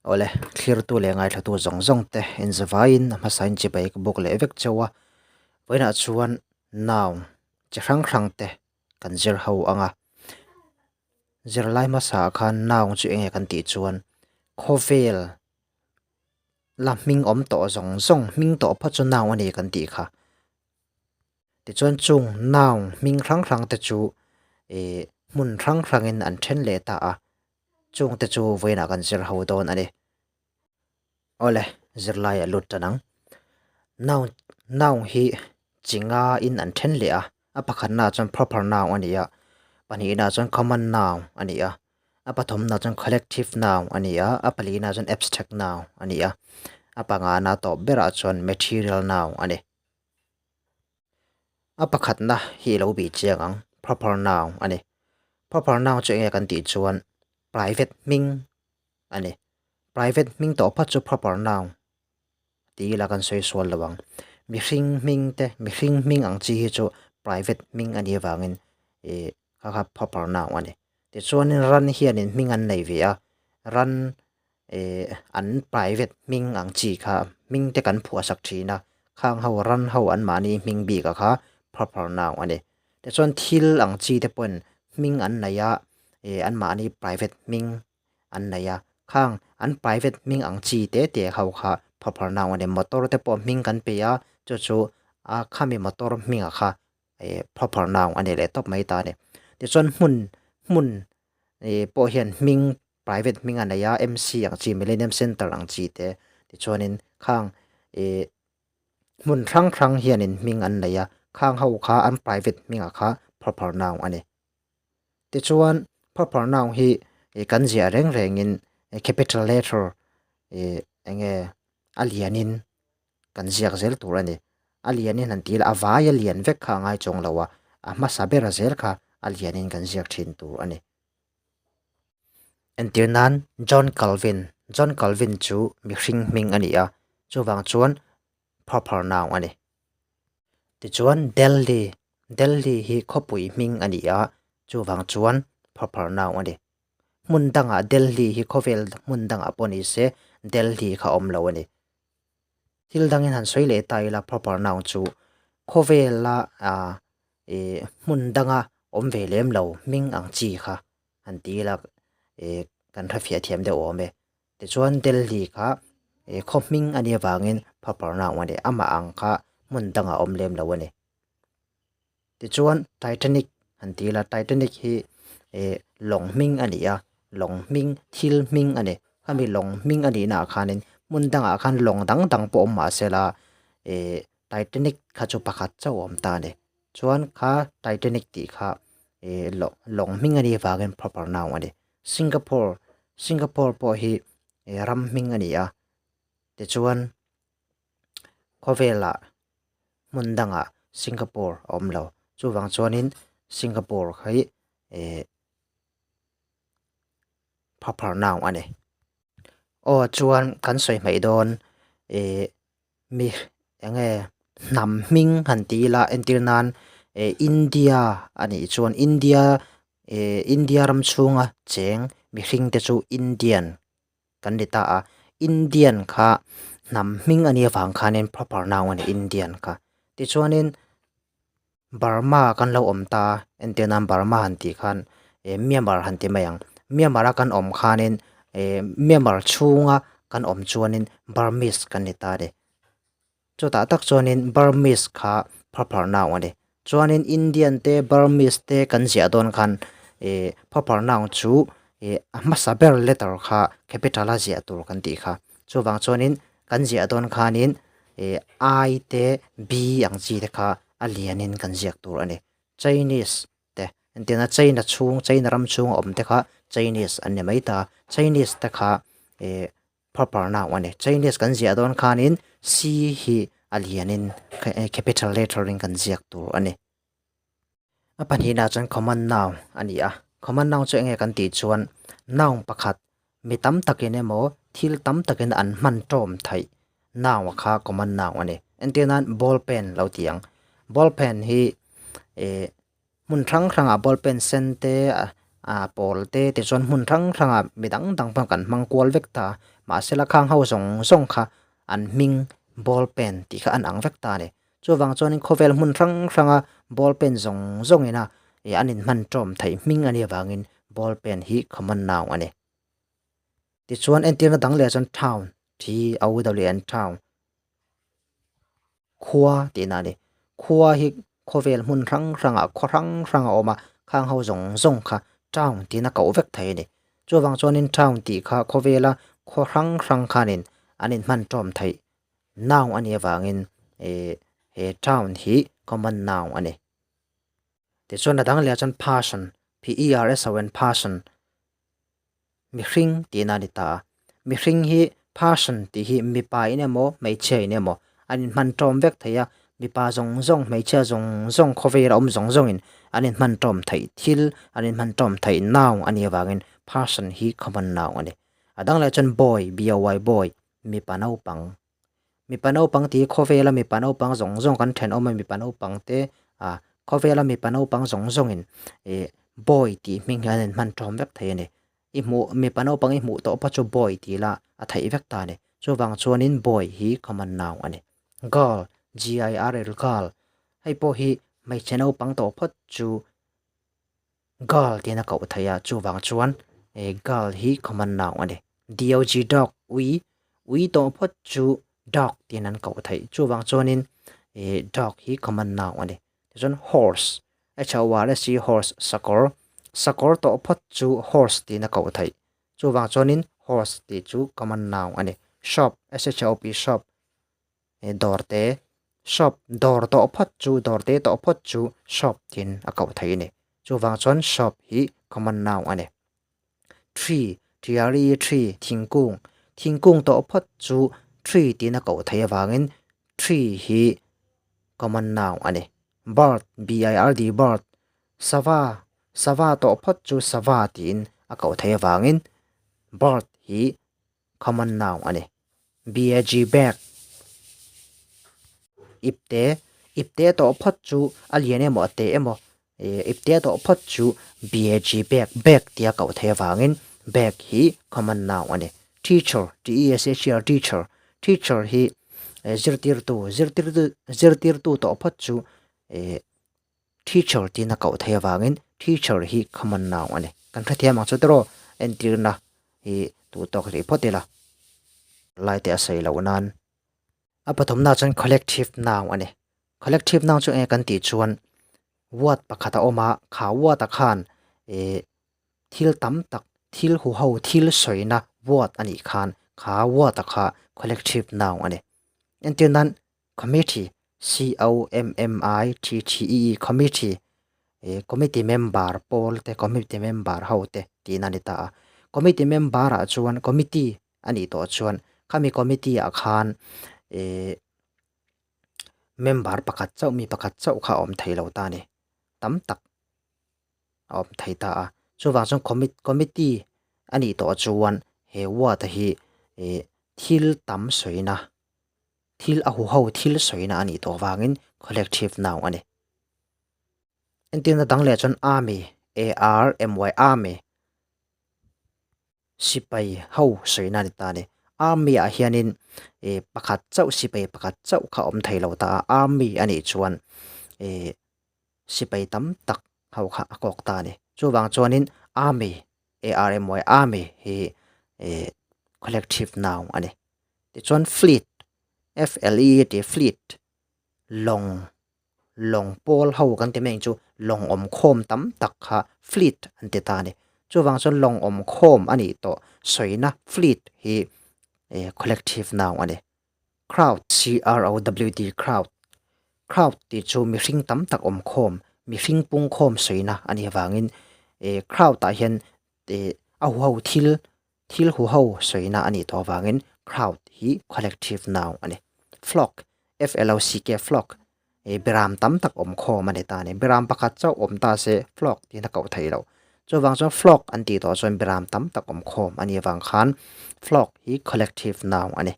Awle, thlirtu leh ngaithlatu zawng zawng te inzavaiin a hmasain chibai ka bawk leh vek chauh a, vawiinah chuan noun chi hrang hrang te kan zir ho ang a. Zirlai hmasaah khan noun chu enge kan tih chuan khawvel la hming awm tawh zawng zawng hming tawh phawt chu noun a ni kan tih kha. Tichuan chung noun hming hrang hrang te chu ih hmun hrang hrangin an then leh ta a, chungte chu vawiinah kan zir ho dawn a ni. Awle, zirlai a lut tan ang. Noun noun hi chi nga in an then leh a, a pakhatna chuan proper noun a ni a, pahnihna chuan common noun a ni a, a pathumna chuan collective noun a ni a, a palina chuan abstract noun a ni a, a pangana tawp berah chuan material noun a ni. A pakhatna hi i lo bih chiang ang, proper noun a ni. Proper noun chu enge kan tih chuan private hming a ni. Private hming tawh phawt chu proper noun ti ila kan sawi sual lo ang. Mihring hming te, mihring hming ang chi hi chu private hming a nih avangin ih kha kha proper noun a ni. Tichuanin ran hianin hming an nei ve a, ran ih an private hming ang chi kha hming te kan phuah sak thin a, khang ho ran ho an mahni hming bik a kha proper noun a ni. Tichuan thil ang chi te pawhin hming an nei a, ih an mahni private hming an nei a, khang an private hming ang chi te te ho kha proper noun a ni. Motor te pawh hming kan pe a, chu chu a khami motor hming a kha ih proper noun a ni leh tawp mai ta a ni. Tichuan hmun hmun ih pawh hian hming private hming a nei a M_C ang chi Millennium Centre ang chi te tichuanin khang ih hmun hrang hrang hianin hming an nei a khang ho kha an private hming ah kha proper noun a ni. Tichuan proper noun hi ih kan ziah reng rengin capital letter ih eng nge a lianin kan ziak zel tur a ni. A lianin han ti ila a vai a lian vek kha a ngai chuang lo a, a hmasa ber zel kha a lianin kan ziak thin tur a ni. Entir nan John Calvin, John Calvin chu mihring hming a ni a, chuvang chuan proper noun a ni. Tichuan Delhi, Delhi hi khawpui hming a ni a, chuvang chuan proper noun a ni. Hmun dangah Delhi hi khawvel hmun dangah pawh ni se Delhi kha awm lo a ni. Thil dangin han sawi leh ta ila proper noun chu khawvela ah ih hmun danga awm ve lem lo hming ang chi kha han ti ila ih kan hrefiah thiam deuh awm e. Tichuan Delhi kha ih khaw hming a nih avangin proper noun a ni amah ang kha hmun dangah awm lem lo a ni. Tichuan Titanic han ti ila Titanic hi ih lawng hming a ni a, lawng hming thil hming a ni. Khami lawng hming a nihnaah khanin hmun dangah khan lawng dang dang pawh awm mah sela ih Titanic kha chu pakhat chauh a awm ta a ni. Chuan kha Titanic tih kha ih lawng lawng hming a nih avangin proper noun a ni. Singapore Singapore pawh hi ih ram hming a ni a, tichuan khawvelah hmun dangah Singapore a awm lo. Chuvang chuanin Singapore hi eh proper noun a ni. Aw chuan kan sawi hmaih dawn eh mi eng nge hnam hming han ti ila entir nan eh India a nih chuan India eh India ram chhunga cheng mihring te chu Indian kan ni ta a, Indian kha hnam hming a nih avang khanin proper noun a ni Indian kha. Tichuanin Burma kan lo awm ta a, entir nan Burma han tih khan eh Myanmar han ti mai ang. Myanmar a kan awm khanin eh Myanmar chhunga kan awm chuanin Burmese kan ni ta a ni. Chutah tak chuanin Burmese kha proper noun a ni. Chuanin Indian te Burmese te kan ziah dawn khan ih proper noun chu ih a hmasa ber letter kha capital a ziah tur kan tih kha. Chuvang chuanin kan ziah dawn khanin ih I te B ang chi te kha a lianin kan ziak tur a ni. Chinese te entirna China chhung China ram chhunga awm te kha Chinese an ni mai ta. Chinese te kha ih proper noun a ni. Chinese kan ziah dawn khanin C hi a lianin capital letter in kan ziak tur a ni. A pahnihna chuan common noun a ni a. Common noun chu enge kan tih chuan noun pakhat mi tam takin emaw thil tam takin an hman tawm theih noun a kha common noun a ni. Entir nan ball pen lo ti ang. Ball pen hi eh hmun hrang hrangah ball pen sen te ah pawl te tichuan hmun hrang hrangah mi dang dang pawh kan hmang kual vek ta. Mahsela khang ho zawng zawng kha an hming ball pen tih kha an ang vek ta a ni. Chuvang chuanin khawvel hmun hrang hranga ball pen zawng zawngina ih an inhman tawm theih hming a nih avangin ball pen hi common noun a ni. Tichuan entirna dang leh chuan town, T-O-W-N, town, khua tihna a ni. Khua hi khawvel hmun hrang hrangah khaw hrang hrang a awm a, khang ho zawng zawng kha town tiin a koh vek thei a ni. Chuvang chuanin town tih kha khawvela khaw hrang hrang khanin an inhman tawm theih noun a nih avangin eh he town hi common noun a ni. Tichuan a dang leh ah chuan person, P-E-R-S-O-N, person. Mihring tihna a ni ta a. Mihring hi person tih hi mipa in emaw hmeichhia in emaw an inhman tawm vek thei a, mipa zawng zawng hmeichhia zawng zawng khawvel a awm zawng zawng in an inhman tawm theih thil an inhman tawm theih noun a nih avangin person hi common noun a ni. A dang leh chuan boy, B-O-Y, boy, mipa naupang. Mipa naupang tih hi khawvela mipa naupang zawng zawng kan thenawm a mipa naupang te ah khawvela mipa naupang zawng zawngin ih boy tih hming hian an inhman tawm vek thei a ni. I hmuh mipa naupang i hmuh tawh pawh chu boy tih la a theih vek ta a ni. Chuvang chuanin boy hi common noun a ni. Girl, G-I-R-L, girl, hei pawh hi hmeichhe naupang tawh phawt chu Girl tiin a koh theih a, chuvang chuan eh girl hi common noun a ni. Dog dog ui, ui tawh phawt chu dog tiin an koh theih, chuvang chuanin eh dog hi common noun a ni. Tichuan horse, H O R S E horse sakawr, sakawr tawh phawt chu horse tiin a koh theih, chuvang chuanin horse tih chu common noun a ni. Shop, S H O P shop, he dawr te shop dawr tawh phawt chu dawr te tawh phawt chu shop tiin a koh theih a ni chuvang chuan shop hi common noun a ni tree T R E E tree thingkung thingkung tawh phawt chu tree tiin a koh theih avangin tree hi common noun a ni bird B I R D bird sava sava tawh phawt chu sava tiin a koh theih avangin bird hi common noun a ni. Bag bag ipte ipte tawh phawt chu a lian emaw a te emaw ih ipte tawh phawt chu bag bag bag tia koh theih avangin bag hi common noun a ni. Teacher T E A C H E R teacher teacher hi zirtirtu zirtirtu zirtirtu tawh phawt chu ih Teacher tiin a koh theih avangin teacher hi common noun a ni. Kan hrethiam ang chu tiraw entirna hi duh tawk rih phawt ila. Lai te a sawi loh nan. A pathumna chuan collective noun a ni. Collective noun chu enge kan tih chuan word pakhat a awm a, kha word ah khan ih thil tam tak thil huho thil sawina word a nih khan kha word ah kha collective noun a ni. Entir nan Committee, C-O-M-M-I-T-T-E-E, Committee, eh, committee member pawl te, committee member ho te tihna a ni ta a. Committee member ah chuan committee a nih tawh chuan khami committee ah khan eh member pakhat chauh mi pakhat chauh kha a awm thei lo ta a ni. Tam tak a awm thei ta a. Chuvang chuan committee a nih tawh chuan he word hi eh thil tam sawina Thil a huho thil sawina a nih tawh vangin collective noun a ni. Entirna dang leh chuan army, A-R-M-Y, army, sipai ho sawina a ni ta a ni. Army ah hianin eh pakhat chauh sipai pakhat chauh kha awm thei lo ta a, army a nih chuan eh sipai tam tak ho kha a kawk ta a ni. Chuvang chuanin army, A-R-M-Y, army hi eh collective noun a ni. Tichuan fleet, F-L-E-E-T, fleet, lawng, lawng pawl ho kan ti mai ang chu, lawng awm khawm tam tak kha fleet an ti ta a ni. Chuvang chuan lawng awm khawm a nih tawh sawina fleet hi collective noun a ni. Crowd, C-R-O-W-D, crowd, crowd tih chu mihring tam tak awm khawm, mihring pung khawm sawina a nih avangin crowd ah hian a huho thil Thil huho sawina a nih tawh avangin crowd hi collective noun a ni. Flock, F-L-O-C-K, flock, eh, beram tam tak awm khawm a ni ta a ni. Beram pakhat chauh awm ta se flock tiin a koh theih loh. Chuvang chuan flock an tih tawh chuan beram tam tak awm khawm a nih avang khan flock hi collective noun a ni.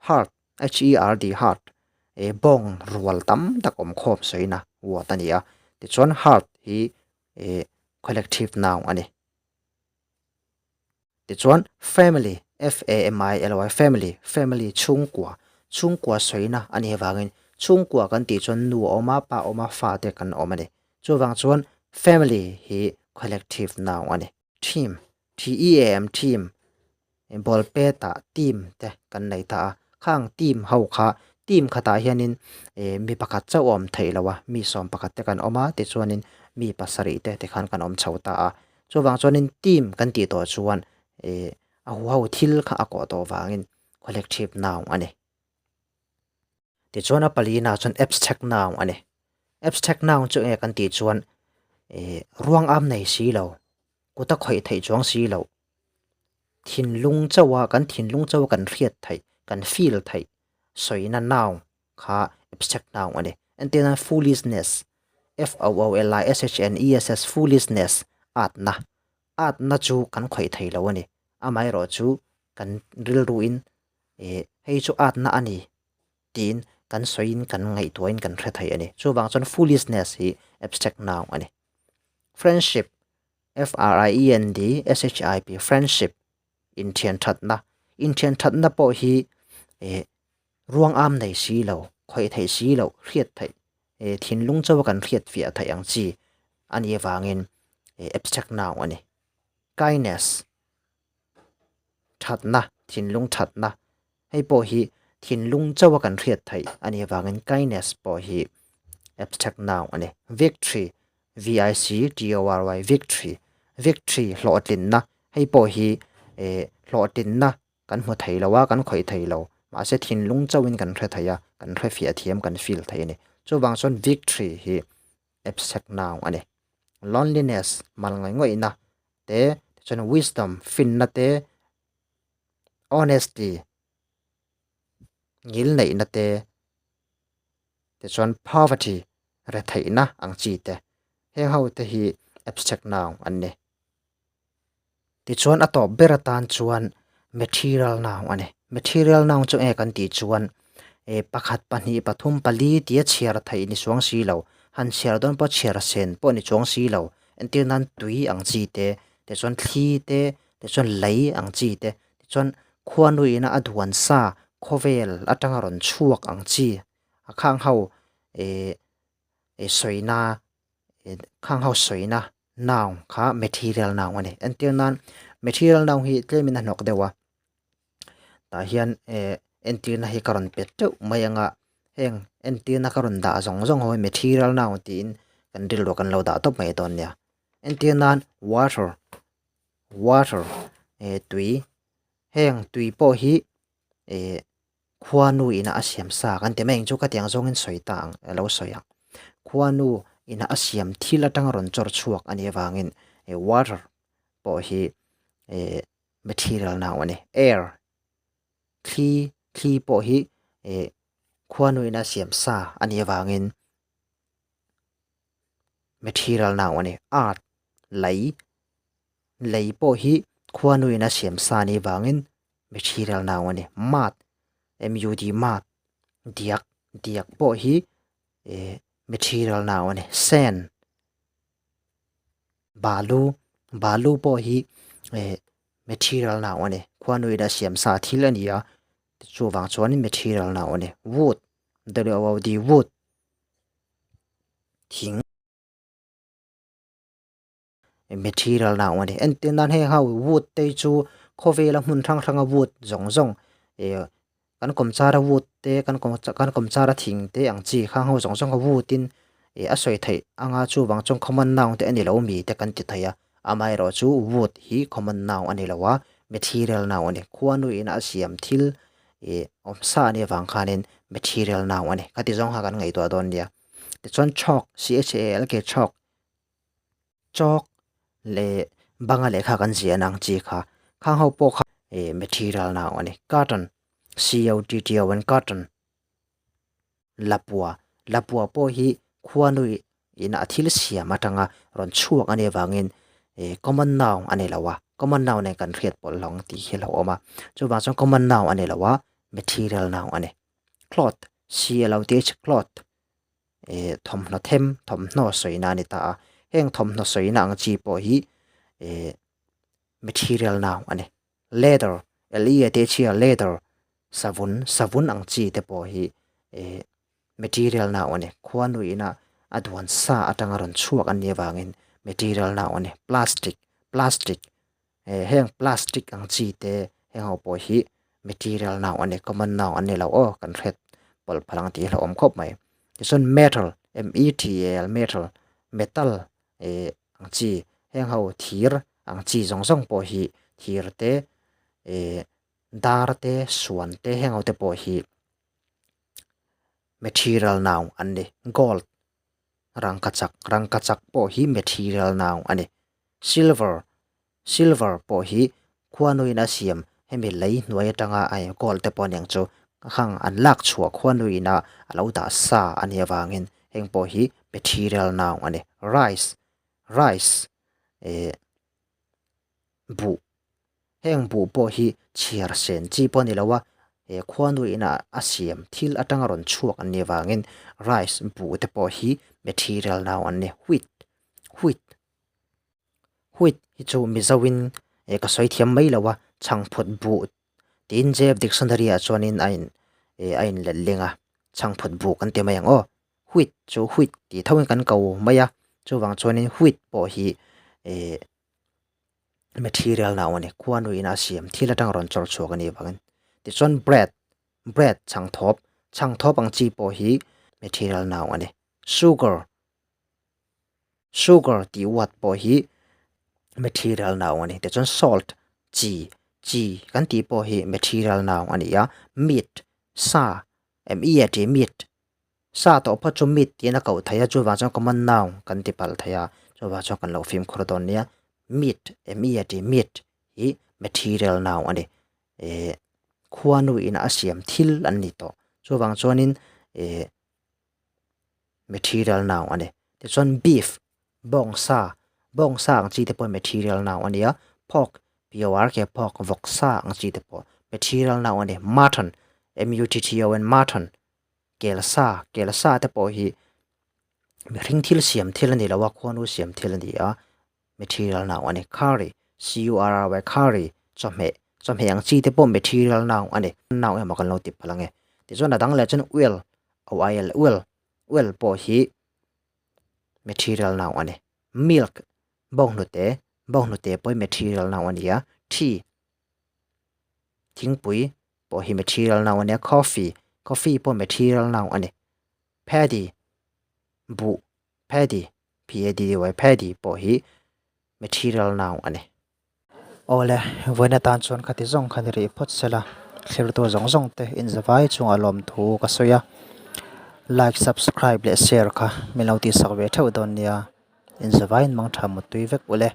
Herd, H-E-R-D, herd, eh, bawng rual tam tak awm khawm sawina word a ni a. Tichuan herd hi, eh, collective noun a ni. Tichuan family, F-A-M-I-L-Y, family, family, chhungkua, chhungkua sawina a nih avangin chhungkua kan tih chuan nu a awm a, pa a awm a, fate kan awm a ni. Chuvang chuan family hi collective noun a ni. Team, T-E-A-M, team, ball petah team te kan nei ta a, khang team ho kha team khatah hianin eh mi pakhat chauh a awm theih lo a, mi 11 te kan awm a tichuanin mi pasarih te tikhan kan awm chho ta a. Chuvang chuanin team kan tih tawh chuan eh a huho thil kha a kawh tawh vangin collective noun a ni. Tichuan a palina chuan abstract noun a ni. Abstract noun chu enge kan tih chuan eh ruang am nei si lo, kut a khawih theih chuang si lo, thinlung chauha kan thinlung chauha kan hriat theih, kan feel theih sawina noun kha abstract noun a ni. Entirnan foolishness, F O O L I S H N E S S, foolishness, atna, atna chu kan khawih thei lo a ni. Amaherawhchu kan rilruin eh hei chu atna a ni tiin kan sawiin kan ngaihtuahin kan hre thei a ni. Chuvang chuan foolishness hi abstract noun a ni. Friendship, F-R-I-E-N-D-S-H-I-P, friendship, inthian thatna. Inthian thatna pawh hi eh ruang am nei si lo, khawih theih si lo, hriat theih, eh thinlung chauha kan hriat fiah theih ang chi a nih avangin eh abstract noun a ni. Kindness, thatna, thinlung thatna. Hei pawh hi thinlung chauha kan hriat theih a nih avangin kindness pawh hi abstract noun a ni. Victory, V-I-C-T-O-R-Y, victory, victory, hlawhtlinna. Hei pawh hi eh hlawhtlinna kan hmu thei lo a, kan khawih thei lo. Mahse thinlung chauhin kan hre thei a, kan hre fiah thiam, kan feel thei a ni. Chuvang chuan victory hi abstract noun a ni. Loneliness, mal ngaih ngawihna te, tichuan wisdom, finna te, honesty, ngilneihna te, tichuan poverty, retheihna ang chi te. Heng ho te hi abstract noun an ni. Tichuan a tawp ber atan chuan material noun a ni. Material noun chu enge kan tih chuan eh pakhat pahnih pathum pali tia chhiar theih ni chuang si lo, han chhiar dawn pawh chhiar sen pawh ni chuang si lo. Entir nan tui ang chi te, tichuan thli te, tichuan lei ang chi te, tichuan khuanuina a duan sa khawvel atanga rawn chhuak ang chi a khang ho eh eh sawina eh khang ho sawina noun kha material noun a ni. Entir nan material noun hi tlemin a hnawk deuh a, tah hian eh entirna hi ka rawn pe teuh mai ang a, heng entirna ka rawn dah zawng zawng ho hi material noun tiin kan rilru kan lo dah tawp mai dawn nia. Entir nan water, water eh tui, heng tui pawh hi eh Khuanu ina a siam sa kan ti mai ang chu ka tiang zawngin sawi ta ang a lo sawi ang. Khuanu ina a siam thil atanga rawn chawr chhuak a nih avangin eh water pawh hi eh material noun a ni. Air thli thli pawh hi eh khuanu ina a siam sa a nih avangin material noun a ni. Earth lei lei pawh hi khuanu ina a siam sa a nih avangin Material noun a ni. Mud, M-U-D, mud, diak, diak pawh hi eh material noun a ni. Sand, balu, balu pawh hi eh material noun a ni. Khuanuin a siam sa thil a ni a, chuvang chuanin material noun a ni. Wood, W-O-O-D, wood, thing. Material noun a ni. Entir nan heng ho wood te hi chu khawvela hmun hrang hranga wood zawng zawng ih kan kawmchara wood te kan kawm kan kawmchara thing te ang chi khang ho zawng zawng kha wood in ih a sawi theih anga chuvang chuan common noun te a ni lo mi te kan ti thei a amaherawhchu wood hi common noun a ni lo a material noun a ni. Khuanuin a siam thil ih awm sa a nih avang khanin material noun a ni. Khati zawng kha kan ngaihtuah dawn nia. Tichuan chalk C H A L K chalk. Chalk leh banga lehkha kan ziah ang chi kha khang ho pawh kha eh material noun a ni. Cotton C O T T O N cotton lapua lapua pawh hi khuanui in a thil siam atanga rawn chhuak a nih avangin eh common noun a ni lo a, common noun nen kan hriat pawlh lo ang tih hi a lo awm a, chuvang chuan common noun a ni lo a material noun a ni. Cloth C L O T H cloth eh thawmhnaw them thawmhnaw sawina a ni ta a, heng thawmhnaw sawina ang chi pawh hi eh material noun a ni. Leather, L E A T H E R leather savun savun ang chi te pawh hi eh material noun a ni. Khuanu ina a duan sa atanga rawn chhuak an nih avangin material noun a ni. Plastic plastic eh heng plastic ang chi te heng ho pawh hi material noun a ni common noun an ni lo aw kan hriat pawlh phalh ang tih hi hlauhawm khawp mai. Tichuan metal M E T A L metal metal eh ang chi heng ho thir ang chi zawng zawng pawh hi thir te eh dar te suan te heng ho te pawh hi material noun an ni. Gold rangkachak rangkachak pawh hi material noun a ni. Silver silver pawh hi khuanuin a siam hemi lei hnuai atanga a gold te pawh aniang chu khang an lak chhuah khuanuin a a lo dah sa a nih avangin heng pawh hi material noun a ni. Rice rice eh buh heng buh pawh hi chhiar sen chi pawh a ni lo a he khuanuin a a siam thil atanga rawn chhuak an nih avangin rice buh te pawh hi material noun an ni. Wheat wheat wheat hi chu mizoin eh ka sawi thiam mai lo a chhangphut buh tiin J F dictionary ah chuanin a in eh a in let ling a chhangphut buh kan ti mai ang aw wheat chu wheat tih tho in kan ko mai a chuvang chuanin wheat pawh hi eh material noun a ni khuanu in a siam thil atang rawn chawr chhuak a nih avangin tichuan bread bread chhangthawp chhangthawp ang chi pawh hi material noun a ni sugar sugar tih word pawh hi material noun a ni tichuan salt chi chi kan tih pawh hi material noun a ni a meat sa m e a t meat Sa tawh phawt chu meat tiin a koh theih a, chuvang chuan common noun kan ti palh thei a, chuvang chuan kan lo fimkhur dawn nia. Meat, M E A T, meat hi material noun a ni. Eh khuanu ina a siam thil an ni tawh. Chuvang chuanin eh material noun a ni. Tichuan beef, bawngsa, bawngsa ang chi te pawh material noun a ni a, pork, P O R K, pork, vawksa ang chi te pawh material noun a ni. Mutton, M U T T O N, mutton Kelsa, Kelsa te pawh hi mihring thil siam thil a ni lo a, khuanu siam thil a ni a, material noun a ni. Curry, C-U-R-R-Y, curry, chawhmeh, chawhmeh ang chi te pawh material noun a ni. Noun emaw kan lo ti palh ang e. Tichuan a dang leh chuan oil, O-I-L, oil, oil pawh hi material noun a ni. Milk, bawnghnute, bawnghnute pawh hi material noun a ni a. Tea, thingpui pawh hi material noun a nia, coffee, coffee pawh material noun a ni. Paddy, buh, paddy, P A D D Y, paddy pawh hi material noun a ni. Awle, vawiin atan chuan khati zawng kha ni rih phawt sela, thlirtu zawng zawng te inzavai chungah lawmthu ka sawi a, like, subscribe leh share kha min lo tihsak ve theuh dawn nia, inzavaiin mangtha muttui vek ule.